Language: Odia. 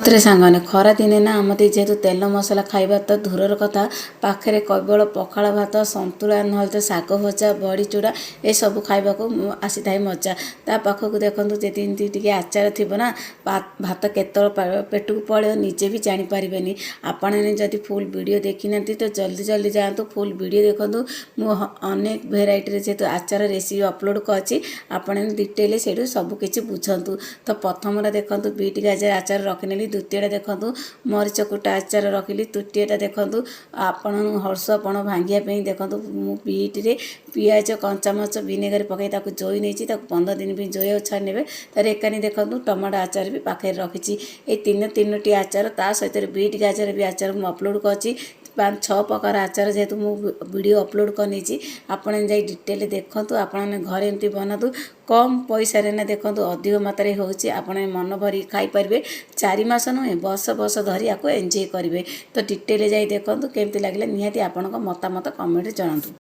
ସତରେ ସାଙ୍ଗମାନେ, ଖରାଦିନେ ନା ଆମ ଯେହେତୁ ତେଲ ମସଲା ଖାଇବା ତ ଦୂରର କଥା, ପାଖରେ କେବଳ ପଖାଳ ଭାତ, ସନ୍ତୁଳା, ନହେଲେ ତ ଶାଗ ଭଜା, ବଡ଼ି ଚୁରା, ଏସବୁ ଖାଇବାକୁ ଆସିଥାଏ ମଜା। ତା ପାଖକୁ ଦେଖନ୍ତୁ, ଯଦି ଏମିତି ଟିକେ ଆଚାର ଥିବ ନା, ଭାତ କେତେବେଳେ ପେଟକୁ ପଳେଇବ ନିଜେ ବି ଜାଣିପାରିବେନି। ଆପଣମାନେ ଯଦି ଫୁଲ୍ ଭିଡ଼ିଓ ଦେଖିନାହାନ୍ତି ତ ଜଲ୍ଦି ଜଲ୍ଦି ଯାଆନ୍ତୁ, ଫୁଲ୍ ଭିଡ଼ିଓ ଦେଖନ୍ତୁ। ମୁଁ ଅନେକ ଭେରାଇଟିରେ ଯେହେତୁ ଆଚାର ରେସିପି ଅପଲୋଡ଼ କରିଛି, ଆପଣ ଡିଟେଲ ସେଇଠୁ ସବୁ କିଛି ବୁଝନ୍ତୁ। ତ ପ୍ରଥମଟା ଦେଖନ୍ତୁ, ବିଟ୍ ଗାଜର ଆଚାର ରଖିନେଲି। ଦ୍ୱିତୀୟଟା ଦେଖନ୍ତୁ, ମରିଚ କୁଟା ଆଚାର ରଖିଲି। ତୃତୀୟଟା ଦେଖନ୍ତୁ, ଆପଣ ହଳସୁଆ ପଣ ଭାଙ୍ଗିବା ପାଇଁ ଦେଖନ୍ତୁ, ମୁଁ ବିଟ୍ରେ ପିଆଜ, କଞ୍ଚାମରିଚ, ଭିନେଗାର ପକାଇ ତାକୁ ଜୋଇ ନେଇଛି। ତାକୁ 15 ଦିନ ପାଇଁ ଜୋଇବାକୁ ଛାଡ଼ି ନେବେ। ତାର ଏକାନି ଦେଖନ୍ତୁ, ଟମାଟୋ ଆଚାର ବି ପାଖରେ ରଖିଛି। ଏଇ ତିନି ତିନୋଟି ଆଚାର, ତା ସହିତ ବିଟ୍ ଗାଜର ବି ଆଚାର ମୁଁ ଅପଲୋଡ଼ କରିଛି। ପାଞ୍ଚ ଛଅ ପ୍ରକାର ଆଚାର ଯେହେତୁ ମୁଁ ଭିଡ଼ିଓ ଅପଲୋଡ଼ କରିନେଇଛି, ଆପଣ ଯାଇ ଡିଟେଲ ଦେଖନ୍ତୁ। ଆପଣମାନେ ଘରେ ଏମିତି ବନାନ୍ତୁ, କମ୍ ପଇସାରେ ନା ଦେଖନ୍ତୁ ଅଧିକ ମାତ୍ରାରେ ହେଉଛି। ଆପଣ ମନ ଭରି ଖାଇପାରିବେ। 4 ମାସ ନୁହେଁ, ବର୍ଷ ବର୍ଷ ଧରି ୟାକୁ ଏନ୍ଜୟ କରିବେ। ତ ଡିଟେଲ ଯାଇ ଦେଖନ୍ତୁ। କେମିତି ଲାଗିଲା, ନିହାତି ଆପଣଙ୍କ ମତାମତ କମେଣ୍ଟରେ ଜଣାନ୍ତୁ।